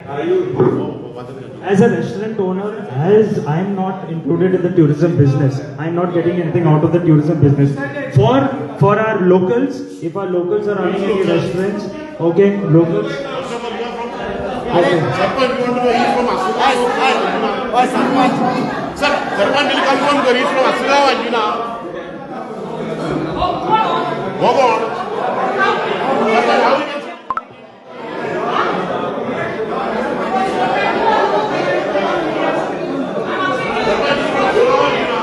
As a restaurant owner, as I am not included in the tourism business, I am not getting anything out of the tourism business. For our locals, if our locals are running any restaurants, okay, locals. Okay. Sarpanch, you want to know, he's from Assagao or Anjuna? Sir, Sarpanch will come from he's from Assagao, Anjuna. Go on. Sarpanch, how you can say? Sarpanch is from Assagao, Anjuna.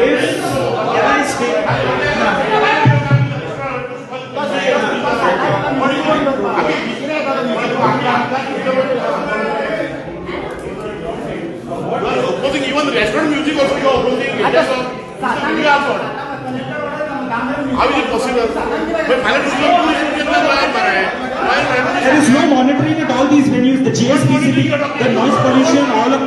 Can I speak? You are opposing even restaurant music also you are opposing. You are also. How is it possible? But final tourism केन्ना गोंयांत मरे? गोंयांत There is no monitoring at all these venues. The GSPCB, the noise pollution, all of.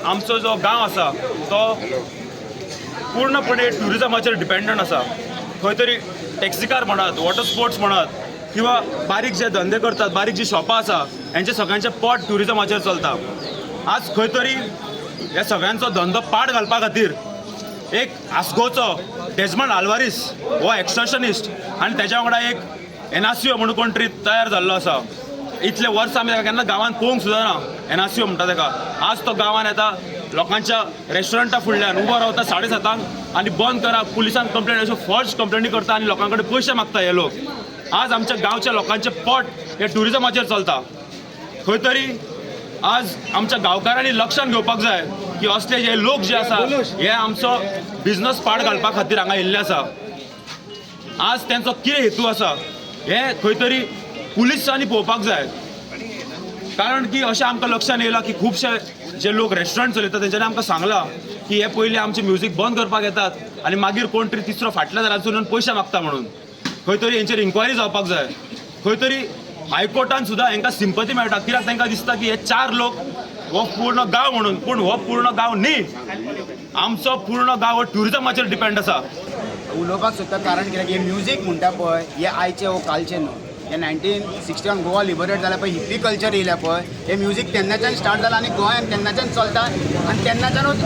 आमचो जो गांव आसा तो पूर्णपणे ट्युरिजमाचेर डिपेंडंट आसा. खंय तरी टॅक्सीकार म्हणात, वॉटर स्पोर्ट्स म्हणात किंवा बारीक जे धंदे करतात, बारीक जी शॉपां आसा, हेंचे सगळ्यांचे पोट ट्युरिजमाचेर चलता. आज खंय तरी ह्या सगळ्यांचो धंदो पाड घालपा खातीर एक आसगोचो डेजमंड आल्वारीस हो एक्सटर्शनिस्ट आनी तेज्या वांगडा एक एनासियो म्हणून कोण तरी तयार जाल्लो आसा. इतले वर्सां आमी ताका केन्ना गांवांत पळोवंक सुद्दां ना. एनासियो म्हणटा ताका. आज तो गांवांत येता, लोकांच्या रेस्टॉरंटा फुडल्यान उबो रावता 7:30 आनी बंद करा, पुलिसांक कंप्लेन, अश्यो फॉल्स कंप्लेनी करता आनी लोकां कडेन पयशे मागता हे लोक. आज आमच्या गांवच्या लोकांचें पोट हे ट्युरिजमाचेर चलता. खंय तरी आज आमच्या गांवकारांनी लक्षांत घेवपाक जाय की असले जे लोक जे आसा हे आमचो बिजनस पाड घालपा खातीर हांगा येयल्ले आसा. आज तेंचो कितें हेतू आसा हे खंय तरी पुलिसांनी पळोवपाक जाय. कारण की अशें आमकां लक्षांत येयलां की खुबशे जे लोक रेस्टॉरंट चलयतात तेंच्यांनी आमकां सांगलां की हे पयलीं आमचें म्युजीक बंद करपाक येतात आनी मागीर कोण तरी तिसरो फाटल्या दारांतसून येवन पयशे मागता म्हणून. खंय तरी हेंचेर इन्क्वायरी जावपाक जाय. खंय तरी हायकोर्टान सुद्दां हेंकां सिंपती मेळटा, कित्याक तांकां दिसता की हे चार लोक हो पूर्ण गांव म्हणून. पूण हो पूर्ण गांव न्ही, आमचो पूर्ण गांव हो ट्युरिजमाचेर डिपेंड आसा. उलोवपाक सोदता, कारण कित्याक हे म्युजीक म्हणटा पळय, हे आयचे वो कालचे न्हू. हे 1961 गोवा लिबरेट जाल्या पळय, हिप्पी कल्चर येयल्या पळय, हे म्युजीक तेन्नाच्यान स्टार्ट जाला आनी गोंयान तेन्नाच्यान चलता. आनी तेन्नाच्यानूच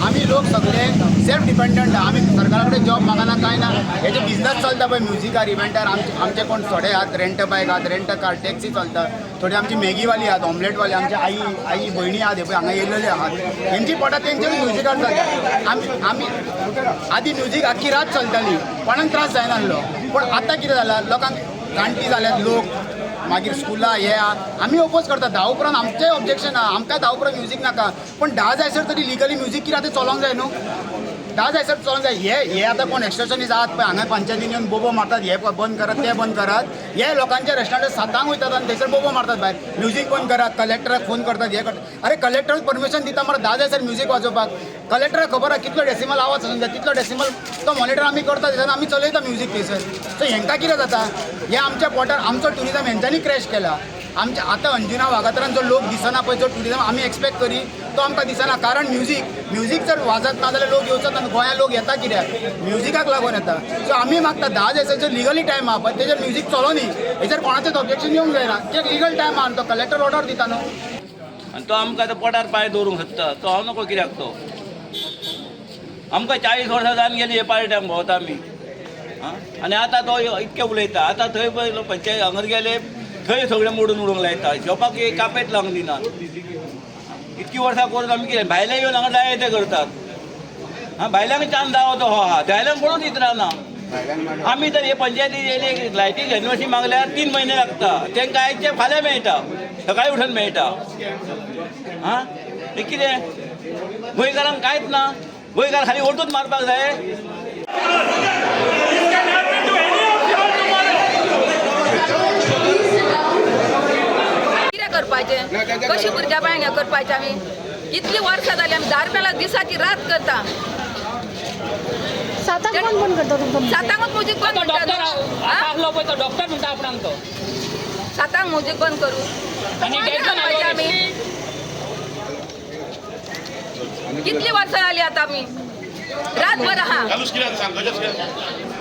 आमी लोक सगळे सेल्फ डिपेंडंट. आमी सरकारा कडेन जॉब मागना, कांय ना. हेजे बिजनस चलता पळय म्युजिकार, इव्हेंटार. आमचे कोण थोडे आहात रेंट बायक आहात, रेंट कार, टॅक्सी चलता. थोडी आमची मॅगीवाली आहात, ऑमलेटवाले, आमचे आई आई भयणी आहात, हे पळय हांगा येयलेले आहात, हेंची पोटां तेंचे म्युजिकार चलता. आमी आदी म्युजीक आख्खी रात चलताली, कोणाक त्रास जायनासलो. पूण आतां कितें जालां, लोकांक जाणटी जाल्यात लोक, मागीर स्कुलां हे आमी ओपोज करता. 10 उपरांत आमचें ऑब्जेक्शन आहा, आमकां 10 उपरांत म्युजीक नाका. पूण 10 जायसर तरी लिगली म्युजीक कितें आतां चलोंक जाय न्हू, 10 जायसर चलोंक जाय. हे हे आतां कोण एक्सटर्शनीस्ट आहात पळय हांगा पंचायतीन येवन बोबो मारतात, हे बंद करात, ते बंद करात. हे लोकांच्या रेस्टॉरंटार 7 वयतात आनी थंयसर बोबो मारतात भायर, म्युजीक बंद करात, कलेक्टराक फोन करतात, हे करतात. अरे कलेक्टर परमिशन दिता मरे 10 जायसर म्युजीक वाजोवपाक. कलेक्टराक खबर आहा कितलो डेसिमल आवाज आसूंक जाय, तितलो डेसिमल तो मॉनिटर आमी करता थंयसर, आमी चलयता म्युजीक थंयसर. सो हेंकां कितें जाता, हे आमच्या पोटार आमचो ट्युरिजम हेंच्यांनी क्रॅश केला. आमच्या आतां अंजुना वागातरान जो लोक दिसना पळय, जो ट्युरिजम आमी एक्सपेक्ट करी तो आमकां दिसना. कारण म्युजीक जर वाजत ना जाल्यार लोक येवचो ना. गोंयांत लोक येता कित्याक? म्युजिकाक लागून येता. सो आमी मागता 10 जायसर लिगली टायम आहा पळय तेजेर म्युजीक चलो न्ही, हेजेर कोणाचेच ऑब्जेक्शन येवंक जायना, कित्याक लिगल टायम आहा आनी तो कलेक्टर ऑर्डर दिता न्हू. आनी तो आमकां आतां पोटार पांय दवरूंक सोदता, तो हांव नको कित्याक. तो आमकां 40 वर्सां जावन गेली हे पार्ट्यांक भोंवता आमी. आनी आतां तो इतकें उलयता. आतां थंय पळय पंचायत हांगर गेले, थंय सगळें मोडून उडोवंक लायता, शॉपाक एक कापेत लावंक दिनात. इतकी वर्सां करून आमी कितें, भायले येवन हांगा जाय ते करतात. आं, भायल्यांक चान्स जावो तो हो आहा, भायल्यांक कोणूच दित रावना. आमी तर हे पंचायती येयले, लायटी एनओसी मागल्यार 3 म्हयने लागता, तांकां आयचे फाल्यां मेळटा, सकाळी उठून मेळटा. आं, हें कितें गोंयकारांक कांयच ना. गोंयकार खाली ओटूच मारपाक जाय. This can happen to any of you all tomorrow. करपाचें? कशें भुरग्या बाळांक हें करपाचें आमी? कितली वर्सां जाली आमी 10 रुपया दिसाची रात करता. सातांक कोण बंद करता तुमकां? सातांकूच म्युजीक बंद डॉक्टर आसलो पळय तो डॉक्टर म्हणटा आपणाक तो सातांक म्युजीक बंद करूं आमी. कितली वर्सां जाली आतां आमी रातभर आहा.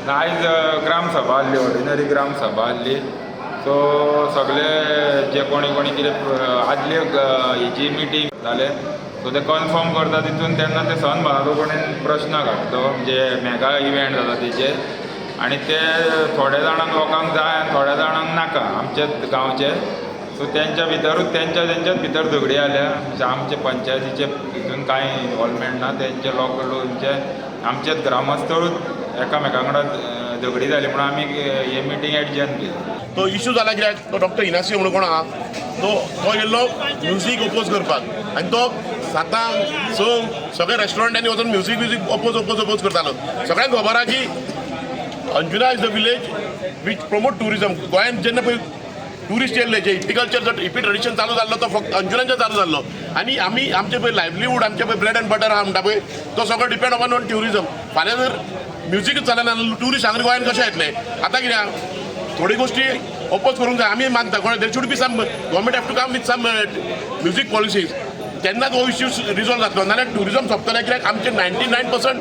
आयज ग्रामसभा आहली, ऑर्डिनरी ग्रामसभा आहली. सो सगळे जे कोणी कोणी कितें आदले हेजी मिटींग जाले सो ते कन्फर्म करता तितून तेन्ना ते सनबर्नाचो कोणी प्रश्न घातलो म्हणजे मेगा इव्हेंट जाता तेजेर आनी ते थोड्या जाणांक लोकांक जाय आनी थोड्या जाणांक नाका आमच्या गांवचे. सो तेंच्या भितरूच तेंच्याच भितर झगडी जाल्या. म्हणजे आमचे पंचायतीचे हितून कांय इनवॉल्वमेंट ना, तेंचे लोक म्हणजे आमचेच ग्रामस्थळूच एकामेकां वांगडा झगडी जाली म्हणून आमी हे मिटींग एडजर्न केली. तो इशू जाला कित्याक तो डॉक्टर इनासियो म्हणून कोण आहा तो तो येयल्लो म्युजीक ओपोज करपाक आनी तो 7-6 सगळे रेस्टॉरंटांनी वचून music music oppose oppose oppose करतालो. सगळ्यांक खबर आहा की Anjuna is the village which promote tourism. गोंयांत जेन्ना पळय ट्युरिस्ट येयल्ले जे हिप्पी कल्चर हिप्पी ट्रेडिशन चालू जाल्लो तो फक्त अंजुनाच्यान चालू जाल्लो आनी आमी आमचे पळय लायवलीहूड आमचे पळय ब्रेड एंड बटर आहा म्हणटा पळय तो सगळो डिपेंड ऑन ऑन ट्युरिजम. फाल्यां जर म्युजीकच चलना ट्युरिस्ट हांगा गोंयांत कशें येतले? आतां कितें आहा थोडी गोश्टी ओपोज करूंक जाय आमी मानता. कोण there should be some government have to come with some music policies तेन्नाच हो इश्यू रिजॉल्व जातलो. नाल्यार ट्युरिजम सोंपतलें कित्याक आमचे 99%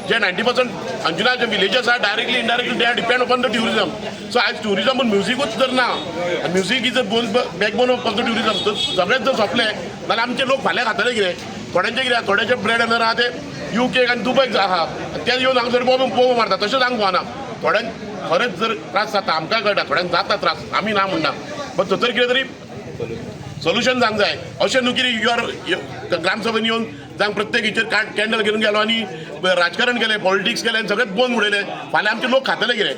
जे 90% अंजुना जे विलेजर्स आहा directly indirectly they are depend upon the tourism. So आयज ट्युरिजम म्युजिकूच जर ना, music is a bone backbone of the tourism, तर सगळेंच जर सोंपलें जाल्यार आमचे लोक फाल्यां खातले कितें? थोड्यांचे कितें थोड्यांचे ब्रेड एंड आहा ते UK आनी दुबयक आहा ते येवन हांगा सर बोंब बोंब मारता. तशेंच हांगा गोवाना थोड्यांक खरेंच जर त्रास जाता आमकां कळटा थोड्यांक जाता त्रास आमी ना म्हणना, बट थंयसर कितें तरी सोल्युशन जावंक जाय. अशें न्हू की you are ग्रामसभेन येवन जावं प्रत्येक हेचेर कॅन्डल घेवन गेलो आनी राजकारण केलें पॉलिटिक्स केलें आनी सगळें बंद उडयलें फाल्यां आमचे लोक खातले कितें?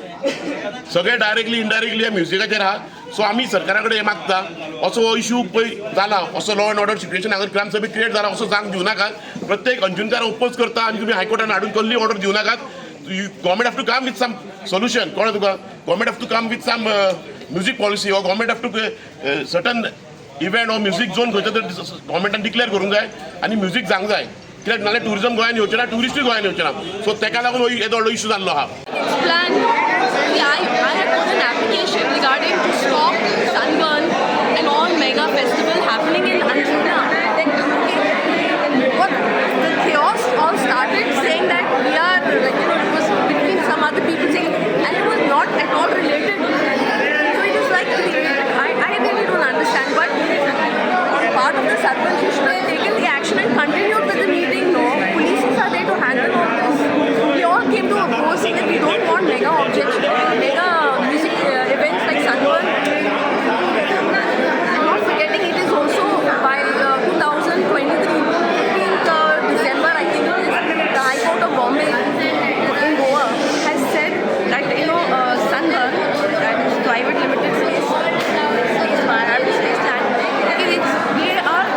सगळे डायरेक्टली इनडायरेक्टली ह्या म्युजिकाचेर आहा. सो आमी सरकारा कडेन हें मागता असो हो इशू पळय जाला असो लॉ एंड ऑर्डर सिट्युएशन हांगा ग्रामसभेक क्रिएट जाला असो जावंक दिवं नाकात. प्रत्येक अंजुनकार ओपोज करता आनी तुमी हायकोर्टान हाडून कसली ऑर्डर दिवं नाकात. Government have to come with some solution. कळ्ळें तुका? Government have to come with some music policy or government have to certain event or music zone खंयचो तरी गव्हर्मेंटान डिक्लेअर करूंक जाय आनी म्युजीक जावंक जाय कित्याक नाल्यार ट्युरिजम गोंयान येवचें ना, ट्युरिस्टूय गोंयान येवचें ना. सो तेका लागून हो येदो व्हडलो इशू जाल्लो आहा. Plan. I had put an application regarding to stop Sunburn and all mega festival happening in Anjuna. Then what the chaos all started saying that we are like, you know, it was between some other people saying, and it was not at all related. So it is like I really don't understand. But on part of the sarpanch, you should have taken the action and continued with the meeting. No, police are there to handle all this. We all came to oppose saying that we don't want mega objection, mega music events like Sunburn. And not forgetting, it is also by 2023, 15th December, I think it is, the High Court of Bombay in Goa has said that, you know, Sunburn, that is private limited space, space land, it's, they are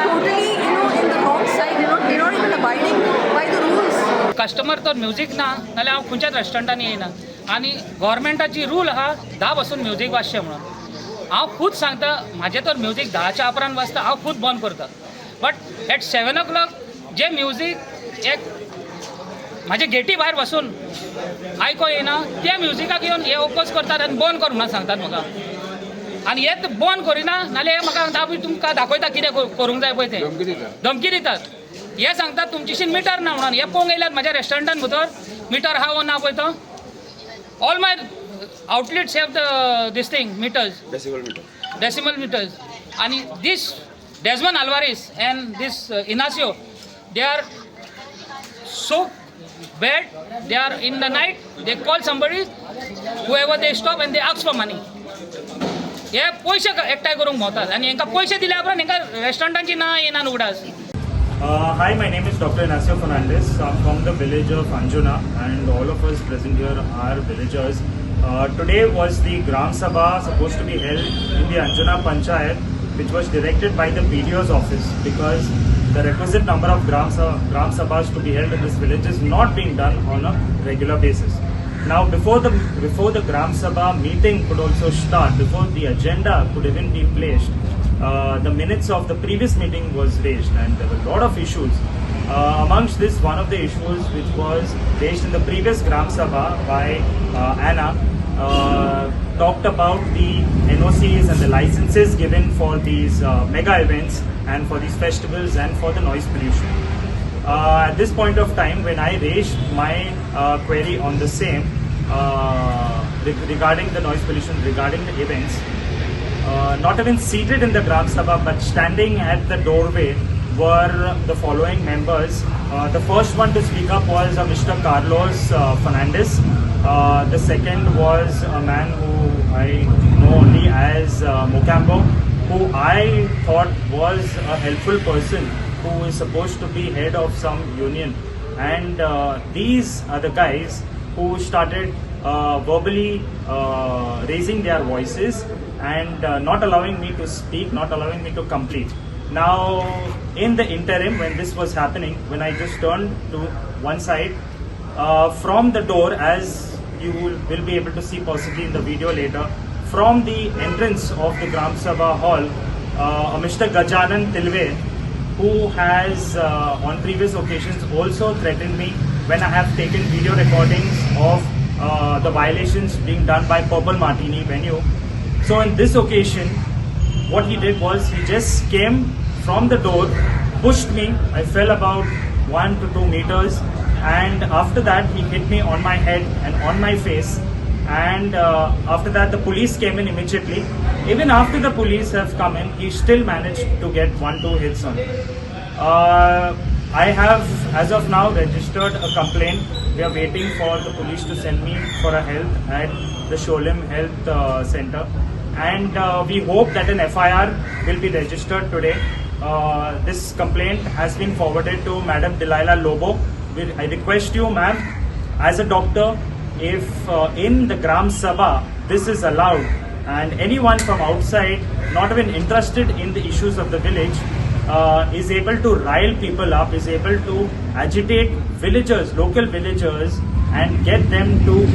totally, you know, in the wrong side. They're not even abiding by the rules. Customer तर music ना नाल्यार हांव खंयच्याच रेस्टॉरंटांनी येयना. आनी गोवोरमेंटाची rule आहा 10 पासून music वाजचें म्हणून. हांव खूद सांगता म्हाजें तर म्युजीक 10च्या उपरांत वाजता हांव खूद बंद करता. But at 7 o'clock J music एक म्हाजे गेटी भायर बसून आयको येयना त्या म्युजिकाक येवन हे ओपोज करतात आनी बंद कर म्हणून सांगतात म्हाका. आनी हे बंद करिना नाल्यार हे म्हाका सांगता आमी तुमकां दाखयता कितें करूंक जाय पळय तें धमकी दितात. हे सांगतात तुमचीशीन मिटर ना म्हणून. हे पळोवंक येयल्यात म्हाज्या रेस्टॉरंटान भितर मिटर आहा वो ना पळय तो. All my outlets have the this thing meters, decimal meters. आनी this Desmond Alvares and this Inacio, they are so bad. They are in the night, they call somebody, whoever they stop, and they ask for money. हे पयशे एकठांय करूंक भोंवतात आनी हेंकां पयशे दिल्या उपरांत हेंकां रेस्टॉरंटांची ना येना उगडास. Hi, my name is Dr. Inacio Fernandez. I'm from the village of Anjuna, and all of us present here are villagers. Today was the Gram Sabha supposed to be held in the Anjuna Panchayat, which was directed by the PDO's office because the requisite number of Gram Sabhas to be held in this village is not being done on a regular basis. Now, before the Gram Sabha meeting could also start, before the agenda could even be placed, the minutes of the previous meeting was raised, and there were a lot of issues. Amongst this, one of the issues which was raised in the previous Gramsabha by Anna talked about the NOCs and the licenses given for these mega events and for these festivals and for the noise pollution. At this point of time, when I raised my query on the same regarding the noise pollution, regarding the events, not even seated in the Gram Sabha but standing at the doorway were the following members. The first one to speak up was Mr. Carlos Fernandez. The second was a man who I know only as Mocambo, who I thought was a helpful person who is supposed to be head of some union. And these are the guys who started verbally raising their voices and not allowing me to speak, not allowing me to complete. Now, in the interim, when this was happening, when I just turned to one side, from the door, as you will be able to see possibly in the video later, from the entrance of the Gram Sabha hall, Mr. Gajanan Tilve, who has on previous occasions also threatened me when I have taken video recordings of the violations being done by Purple Martini venue. So on this occasion, what he did was he just came from the door, pushed me. I fell about 1 to 2 meters, and after that he hit me on my head and on my face. And after that the police came in immediately. Even after the police have come in, he still managed to get 1-2 hits on me. I have, as of now, registered a complaint. We are waiting for the police to send me for a health at the Siolim Health Center. And we hope that an FIR will be registered today. This complaint has been forwarded to Madam Delilah Lobo. I request you, ma'am, as a doctor, if in the Gram Sabha this is allowed and anyone from outside, not even interested in the issues of the village, is able to rile people up, is able to agitate villagers, local villagers, and get them to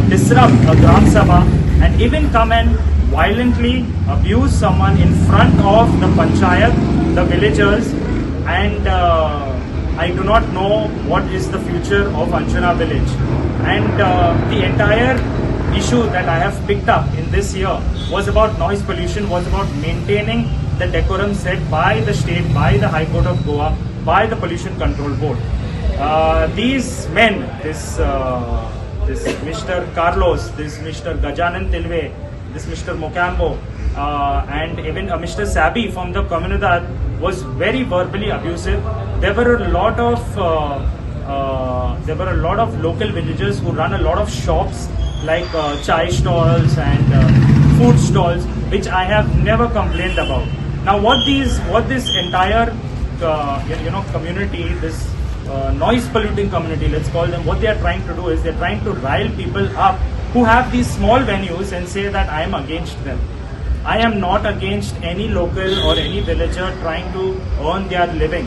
disrupt a Gram Sabha and even come and violently abuse someone in front of the panchayat, the villagers, and I do not know what is the future of Anjuna village. And the entire issue that I have picked up in this year was about noise pollution, was about maintaining the decorum set by the state, by the High Court of Goa, by the Pollution Control Board. These men, this Mr. Carlos, this Mr. Gajanan Tilve, this Mr. Mocambo, and even Mr. Sabi from the Comunidad was very verbally abusive. There were a lot of local villagers who run a lot of shops like chai stalls and food stalls, which I have never complained about. Now, what this entire community, this noise polluting community, let's call them, what they are trying to do is they're trying to rile people up who have these small venues and say that I am against them. I am not against any local or any villager trying to earn their living.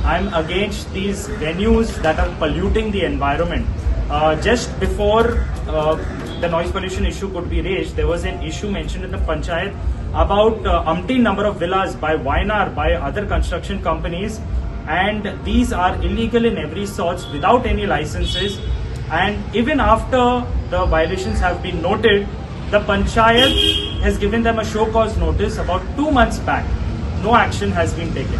I am against these venues that are polluting the environment. Just before the noise pollution issue could be raised, there was an issue mentioned in the panchayat about umpteen number of villas by Wynarn, by other construction companies, and these are illegal in every sort without any licenses. And even after the violations have been noted, the panchayat has given them a show cause notice about 2 months back. No action has been taken.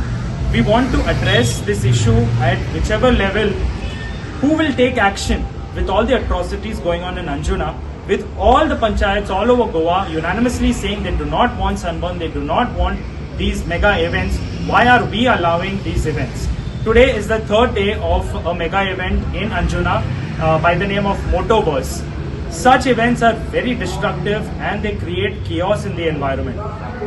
We want to address this issue at whichever level. Who will take action with all the atrocities going on in Anjuna, with all the panchayats all over Goa unanimously saying they do not want Sunburn, they do not want these mega events? Why are we allowing these events? Today is the third day of a mega event in Anjuna by the name of Motoverse. Such events are very destructive and they create chaos in the environment.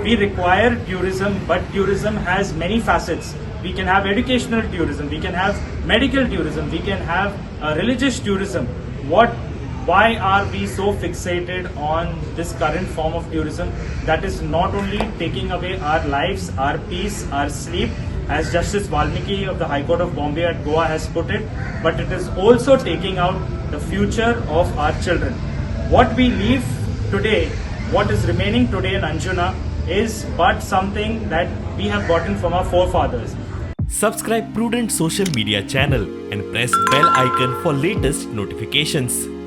We require tourism, but tourism has many facets. We can have educational tourism, we can have medical tourism, we can have religious tourism. Why are we so fixated on this current form of tourism that is not only taking away our lives, our peace, our sleep, as Justice Valmiki of the High Court of Bombay at Goa has put it, but it is also taking out the future of our children. What we leave today, what is remaining today in Anjuna is but something that we have gotten from our forefathers. Subscribe Prudent Social Media channel and press bell icon for latest notifications.